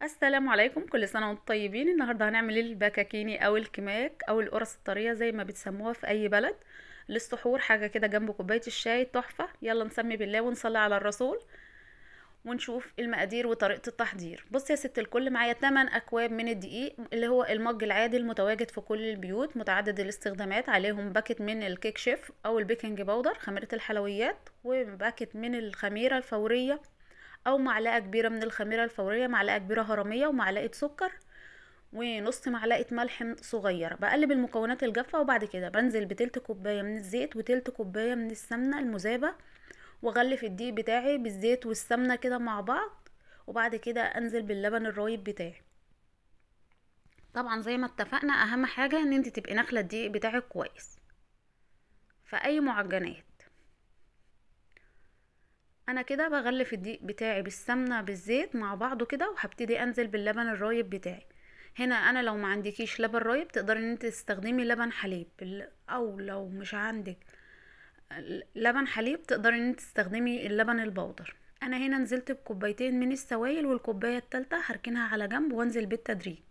السلام عليكم، كل سنة وانتم طيبين. النهاردة هنعمل البكاكيني او الكماك او القرص الطرية زي ما بتسموها في اي بلد للسحور، حاجة كده جنب كوباية الشاي تحفة. يلا نسمي بالله ونصلي على الرسول ونشوف المقادير وطريقة التحضير. بص يا ست الكل، معايا 8 اكواب من الدقيق اللي هو المج العادي المتواجد في كل البيوت متعدد الاستخدامات، عليهم باكت من الكيك شيف او ال baking powder خميرة الحلويات، وباكت من الخميرة الفورية او معلقة كبيرة من الخميرة الفورية، معلقة كبيرة هرمية، ومعلقة سكر، ونص معلقة ملح صغيرة. بقلب المكونات الجافة، وبعد كده بنزل بتلت كوباية من الزيت وتلت كوباية من السمنة المذابة، واغلف الدقيق بتاعي بالزيت والسمنة كده مع بعض، وبعد كده انزل باللبن الرايب بتاعي. طبعا زي ما اتفقنا اهم حاجة ان انت تبقي ناخلة الدقيق بتاعك كويس في اي معجنات. انا كده بغلف الدقيق بتاعي بالسمنة بالزيت مع بعضه كده، وهبتدي انزل باللبن الرايب بتاعي. هنا انا لو ما عندكيش لبن رايب تقدري ان انت تستخدمي لبن حليب، او لو مش عندك لبن حليب تقدري ان انت تستخدمي اللبن البودر. انا هنا نزلت بكوبايتين من السوائل، والكوبايه الثالثة هركنها على جنب وانزل بالتدريج.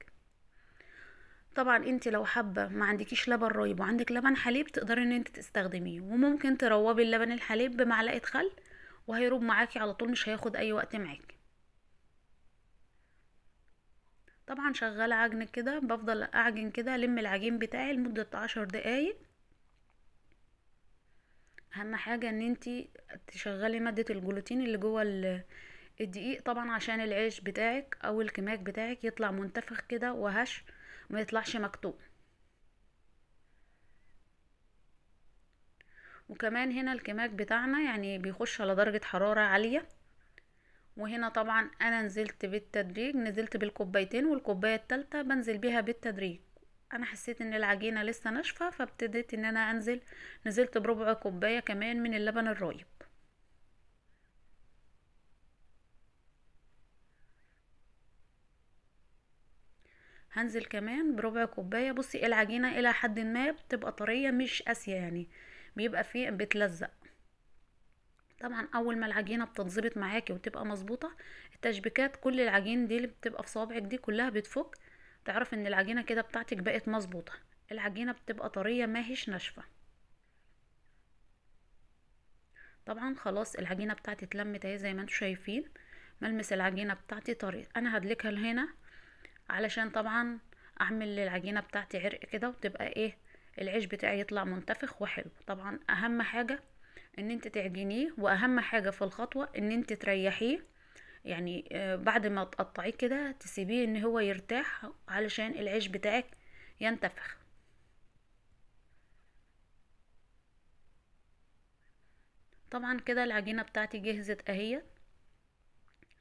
طبعا انت لو حابة ما عندكيش لبن رايب وعندك لبن حليب تقدري ان انت تستخدميه، وممكن تروبي اللبن الحليب بمعلقه خل وهيروب معاكي على طول، مش هياخد اي وقت معاكي. طبعا شغالة عجن كده، بفضل اعجن كده الم العجين بتاعي لمدة 10 دقايق. اهم حاجة ان انتي تشغلي مادة الجلوتين اللي جوه الدقيق طبعا عشان العيش بتاعك او الكماك بتاعك يطلع منتفخ كده وهش، ما يطلعش مكتوم. وكمان هنا الكماك بتاعنا يعني بيخش على درجة حرارة عالية. وهنا طبعا انا نزلت بالتدريج، نزلت بالكوبايتين والكوباية التالتة بنزل بيها بالتدريج. انا حسيت ان العجينة لسه ناشفة فابتديت ان انا انزل، نزلت بربع كوباية كمان من اللبن الرايب. هنزل كمان بربع كوباية. بصي العجينة الى حد ما بتبقى طرية مش قاسية، يعني بيبقى فيه بتلزق. طبعا اول ما العجينة بتتظبط معاكي وتبقى مظبوطة، التشبيكات كل العجين دي اللي بتبقى في صوابعك دي كلها بتفك، تعرف ان العجينة كده بتاعتك بقت مظبوطة. العجينة بتبقى طرية ما هيش ناشفة. طبعا خلاص العجينة بتاعتي اتلمت اهي زي ما انتم شايفين، ملمس العجينة بتاعتي طري. انا هدلكها لهنا علشان طبعا اعمل للعجينه بتاعتي عرق كده، وتبقى ايه العيش بتاعي يطلع منتفخ وحلو. طبعا اهم حاجة ان انت تعجنيه، واهم حاجة في الخطوة ان انت تريحيه، يعني بعد ما تقطعيه كده تسيبيه ان هو يرتاح علشان العيش بتاعك ينتفخ. طبعا كده العجينة بتاعتي جهزت اهي.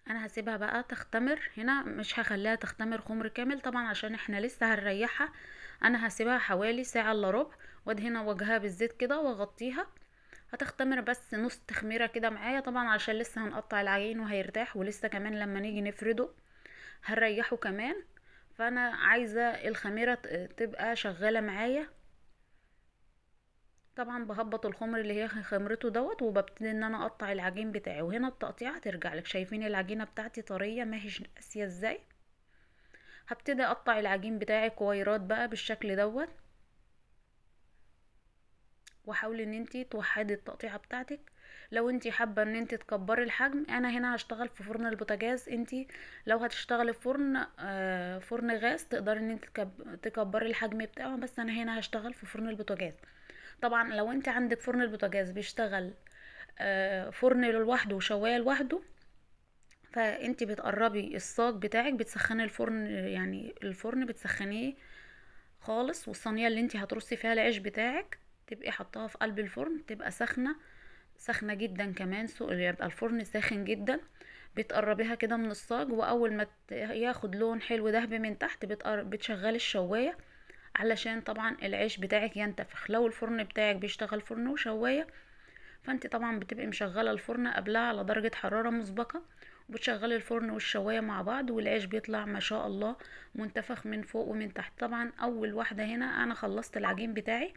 انا هسيبها بقى تختمر، هنا مش هخليها تختمر خمر كامل طبعا عشان احنا لسه هنريحها. انا هسيبها حوالي ساعة الا ربع، وادهن وجهها بالزيت كده واغطيها. هتختمر بس نص تخميره كده معايا طبعا عشان لسه هنقطع العجين وهيرتاح، ولسه كمان لما نيجي نفرده هنريحه كمان. فانا عايزه الخميره تبقى شغالة معايا. طبعا بهبط الخمر اللي هي خمرته دوت، وببتدي ان انا اقطع العجين بتاعي. وهنا التقطيع هترجع لك، شايفين العجينة بتاعتي طرية ما هيش قاسية ازاي. هبتدي اقطع العجين بتاعي كويرات بقى بالشكل دوت، وحاولي ان انتي توحدي التقطيعه بتاعتك. لو انتي حابة ان انتي تكبري الحجم، انا هنا هشتغل في فرن البوتاجاز، انتي لو هتشتغلي في فرن فرن غاز تقدري ان انتي تكبري الحجم بتاعه، بس انا هنا هشتغل في فرن البوتاجاز. طبعا لو انت عندك فرن البوتاجاز بيشتغل فرن لوحده وشوايه لوحده، فانت بتقربي الصاج بتاعك، بتسخني الفرن، يعني الفرن بتسخنيه خالص، والصينيه اللي انت هترصي فيها العيش بتاعك تبقي حطاها في قلب الفرن، تبقى سخنة سخنة جدا كمان، يبقى الفرن ساخن جدا. بتقربيها كده من الصاج، واول ما ياخد لون حلو ذهبي من تحت بتشغلي الشوايه علشان طبعا العيش بتاعك ينتفخ. لو الفرن بتاعك بيشتغل فرن وشوايه، فانت طبعا بتبقي مشغله الفرن قبلها على درجه حرارة مسبقة، وبتشغلي الفرن والشوايه مع بعض، والعيش بيطلع ما شاء الله منتفخ من فوق ومن تحت. طبعا اول واحدة هنا انا خلصت العجين بتاعي،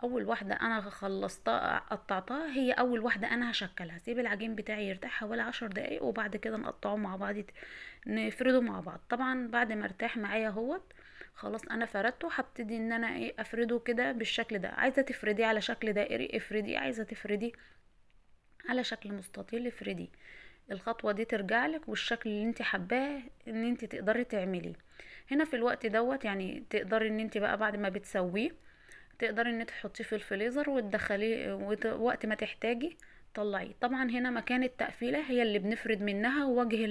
اول واحدة انا خلصتها قطعتها هي اول واحدة انا هشكلها. سيب العجين بتاعي يرتاح حوالي 10 دقايق، وبعد كده نقطعه مع بعض، نفرده مع بعض. طبعا بعد ما ارتاح معايا اهوت خلاص انا فردته، هبتدي ان انا ايه افرده كده بالشكل ده. عايزه تفرديه على شكل دائري افرديه، عايزه تفرديه على شكل مستطيل افرديه. الخطوة دي ترجع لك والشكل اللي انت حباه ان انت تقدري تعمليه. هنا في الوقت دوت يعني تقدري ان انت بقى بعد ما بتسويه تقدري ان تحطيه في الفريزر وتدخليه وقت ما تحتاجي طلعيه. طبعا هنا مكان التقفيله هي اللي بنفرد منها وجه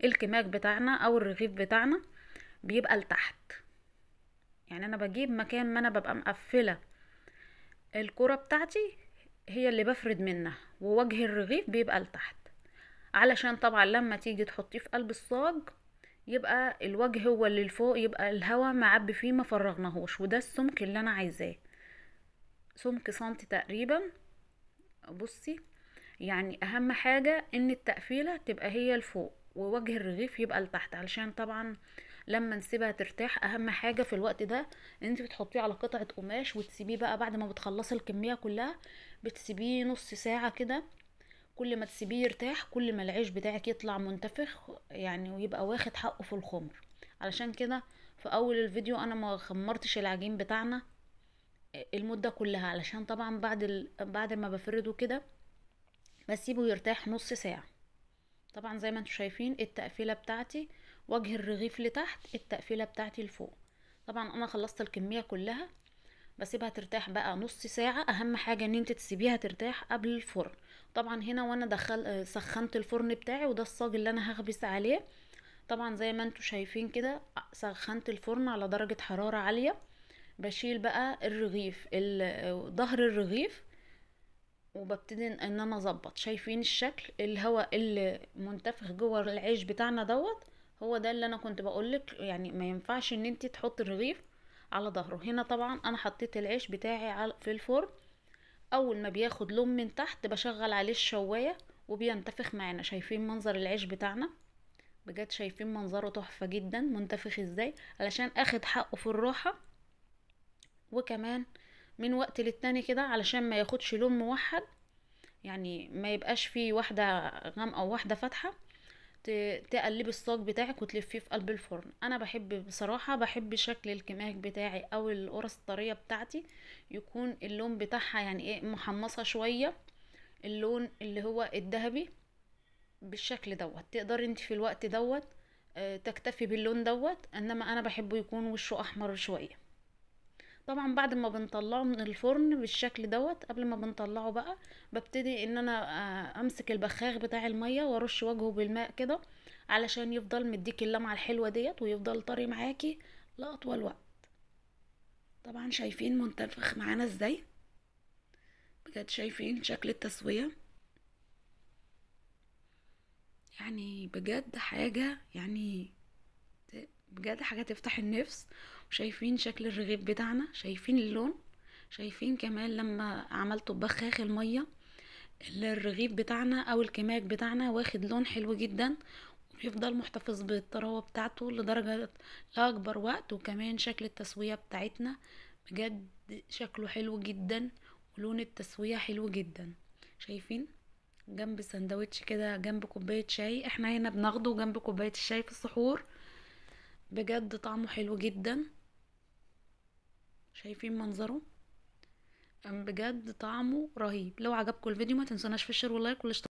الكماك بتاعنا او الرغيف بتاعنا بيبقى لتحت. يعني انا بجيب مكان ما انا ببقى مقفلة الكره بتاعتي هي اللي بفرد منها، ووجه الرغيف بيبقى لتحت، علشان طبعا لما تيجي تحطيه في قلب الصاج يبقى الوجه هو اللي لفوق، يبقى الهواء معبي فيه ما فرغناهوش. وده السمك اللي انا عايزاه، سمك سنتي تقريبا. بصي يعني اهم حاجة ان التقفيله تبقى هي لفوق ووجه الرغيف يبقى لتحت، علشان طبعا لما نسيبها ترتاح اهم حاجة في الوقت ده ان انت بتحطيه على قطعه قماش وتسيبيه بقى بعد ما بتخلصي الكمية كلها، بتسيبيه نص ساعة كده. كل ما تسيبيه يرتاح كل ما العيش بتاعك يطلع منتفخ يعني، ويبقى واخد حقه في الخمر. علشان كده في اول الفيديو انا ما خمرتش العجين بتاعنا المدة كلها، علشان طبعا بعد ما بفرده كده بسيبه يرتاح نص ساعة. طبعا زي ما انتم شايفين التقفيله بتاعتي وجه الرغيف لتحت، التقفيله بتاعتي لفوق. طبعا انا خلصت الكمية كلها، بسيبها ترتاح بقى نص ساعة. اهم حاجة ان انت تسيبيها ترتاح قبل الفرن. طبعا هنا وانا سخنت الفرن بتاعي، وده الصاج اللي انا هخبز عليه. طبعا زي ما انتم شايفين كده سخنت الفرن على درجه حرارة عالية. بشيل بقى الرغيف ظهر الرغيف وببتدي ان انا اظبط. شايفين الشكل، الهواء اللي منتفخ جوه العيش بتاعنا دوت هو ده اللي انا كنت بقولك، يعني ما ينفعش ان انت تحط الرغيف على ظهره. هنا طبعا انا حطيت العيش بتاعي في الفرن، اول ما بياخد لون من تحت بشغل عليه الشوايه وبينتفخ معانا. شايفين منظر العيش بتاعنا بجد، شايفين منظره تحفة جدا منتفخ ازاي، علشان اخد حقه في الراحة، وكمان من وقت للتاني كده علشان ما ياخدش لون موحد، يعني ما يبقاش فيه واحدة غامقه وواحدة فاتحة. تقلبي الصاج بتاعك وتلفيه في قلب الفرن. انا بحب بصراحة بحب شكل الكماك بتاعي او القرص الطريه بتاعتي يكون اللون بتاعها يعني ايه محمصه شوية، اللون اللي هو الذهبي بالشكل دوت. تقدري انت في الوقت دوت تكتفي باللون دوت، انما انا بحبه يكون وشه احمر شوية. طبعا بعد ما بنطلعه من الفرن بالشكل دوت، قبل ما بنطلعه بقى ببتدي ان انا امسك البخاخ بتاع المية وارش وجهه بالماء كده، علشان يفضل مديك اللمعة الحلوة ديت ويفضل طري معاكي لاطول وقت. طبعا شايفين منتفخ معانا ازاي، بجد شايفين شكل التسوية، يعني بجد حاجة، يعني بجد حاجة تفتح النفس. وشايفين شكل الرغيف بتاعنا، شايفين اللون، شايفين كمان لما عملته ببخاخ المية الرغيف بتاعنا او الكماك بتاعنا واخد لون حلو جدا، وبيفضل محتفظ بالطراوة بتاعته لدرجة لاكبر وقت. وكمان شكل التسوية بتاعتنا بجد شكله حلو جدا، ولون التسوية حلو جدا. شايفين جنب سندوتش كده، جنب كوباية شاي، احنا هنا بناخده جنب كوباية الشاي في السحور، بجد طعمه حلو جدا. شايفين منظره بجد طعمه رهيب. لو عجبكم الفيديو ما تنسوناش في ال share وال like والاشتراك.